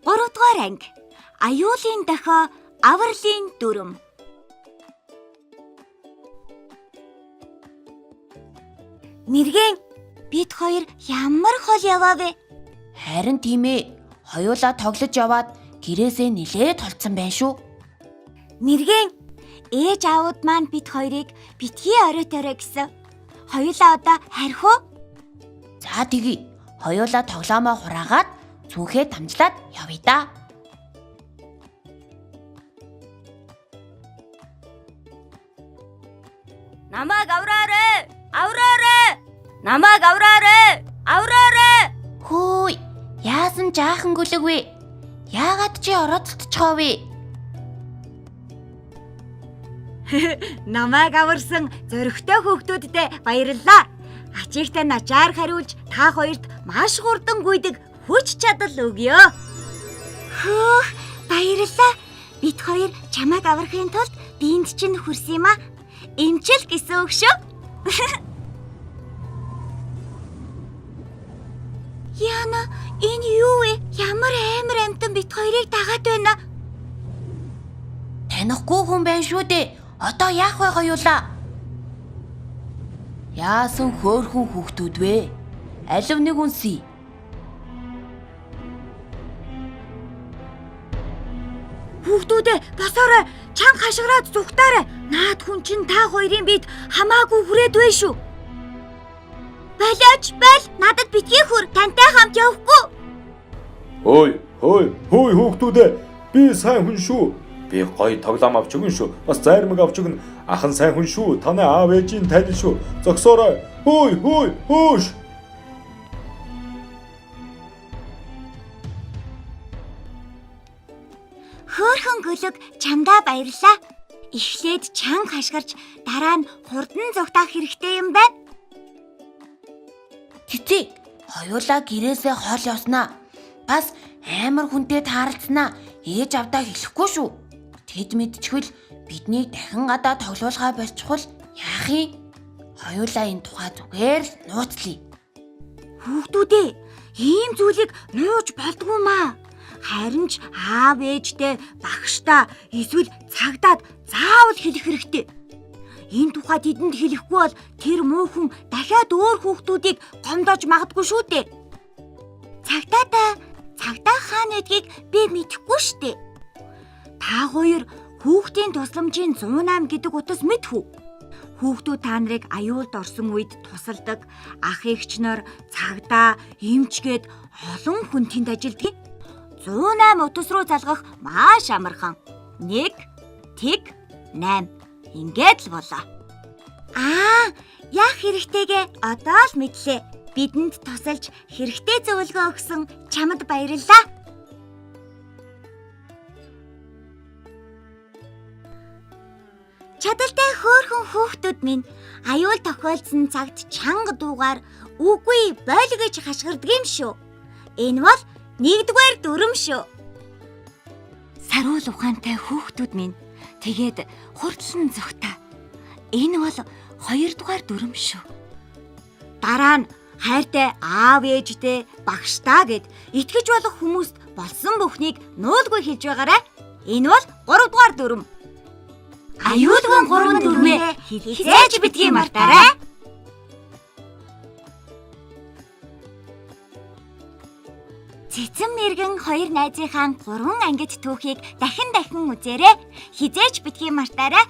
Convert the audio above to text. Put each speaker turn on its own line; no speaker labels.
3 дугаар анги. Аюулын дохио, авралын дүрм. Мэргэн бид хоёр ямар хол яваа вэ?
Харин тийм ээ. Хоёулаа тоглож яваад гэрээсээ нилээд холцсон байна шүү.
Мэргэн ээж аауд маань бид хоёрыг битгий оройтоорой гэсэн. Хоёулаа одоо харих уу?
За тэгье. Хоёулаа тоглоомоо хураагаад цүнхээ дамжлаад явъя да.
Намайг авраарай! Авраарай! Намайг авраарай! Авраарай!
Хөөй, яасан жаахан гүлэг вэ? Яагаад чи орооцолтчихоо вэ?
Намайг аварсан зоригтой хүүхдүүддээ баярлалаа. Ачигтай начаар хариулж та хоёрт маш хурдан гүйдэг хүч чадал өгье. Хөөх, баярлалаа. Бид хоёр чамайг аврахын тулд биенд чинь хүрсэн юм а. Эмчил гэсэн үг шүү. Яна, энэ юу вэ? Ямар амар амтан бит хоёрыг дагаад байна?
Танихгүй хүн байна шүү дээ. Одоо яах вэ хоёулаа? Яасан хөөхөн хүүхдүүд вэ? Алив нэг үнсий.
Хүүхдүүдээ босоорой, чанга хашгираад зүхтаарай. Наад хүн чинь та хоёрын бид хамаагүй хүрээд байна шүү. Болооч бол надад битгий хүр тантай хамт явахгүй.
Хөөй, хөөй, хөөй хүүхдүүдээ. Би сайн хүн шүү. Би гоё тоглоом авч өгнө шүү. Бас зайрмаг авч өгнө. Ах нь сайн хүн шүү. Танай аав ээжийн танил шүү. Зогсоорой. Хөөй, хөөй, хөөш.
Хөөхөн гөлөг чамдаа баярлаа. Эхлээд чанга хашгирч дараа нь хурдан зүхтаах хэрэгтэй юм байна.
Цэцэг, хоёулаа гэрээсээ хол явснаа. Бас амар хүнтэй тааралцсанаа ээж авдаа хэлэхгүй шүү. Тэд мэдчихвэл биднийг дахин гадаа тоглоулгаа болчихвол яах юм? Хоёулаа энэ тухай зүгээр л нууцлая.
Хүүхдүүдээ ийм зүйлийг нууж болдгоо маа. Харин ч аав ээжтэй багшдаа эсвэл цагдаад заавал хэлэх хэрэгтэй. Энэ тухай тэдэнд хэлэхгүй бол тэр муу хүн дахиад өөр хүүхдүүдийг гомдоож магадгүй шүү дээ. Цагдаатай цагдаа хаана гэдгийг би мэдэхгүй шүү дээ. Та хоёр хүүхдийн тусламжийн 108 гэдэг утас мэдэх үү? Хүүхдүүд та нарыг аюулд орсон үед тусалдаг ах эгч нар, цагдаа, эмчгээд олон хүн тэнд ажилладаг. 108 утас руу залгах маш амархан. 1 тэг 8 ингээд л болоо. Аа, яах хэрэгтэйгээ одоо л мэдлээ. Бидэнд тусалж хэрэгтэй зөвлөгөө өгсөн чамд баярлалаа. Чадалтай хөөхөн хүүхдүүд минь аюул тохиолдсон цагт чанга дуугаар үгүй боль гэж хашгирдаг юм шүү. Энэ бол нэгдүгээр дүрм шүү. Саруул ухаантай хүүхдүүд минь тэгээд хурдлан зүгтаа. Энэ бол хоёрдугаар дүрм шүү. Дараа нь хайртай аав ээжтэй багшдаа гэд итгэж болох хүмүүст болсон бүхнийг нуулгүй хэлж байгаарай. Энэ бол гуравдугаар дүрм. Аюулгүй гурван дүрмээ хизээж битгий мартаарай. Цэцэн мэргэн хоёр найзынхаа гурван ангид түүхийг дахин дахин үзээрэй. Хизээж битгий мартаарай.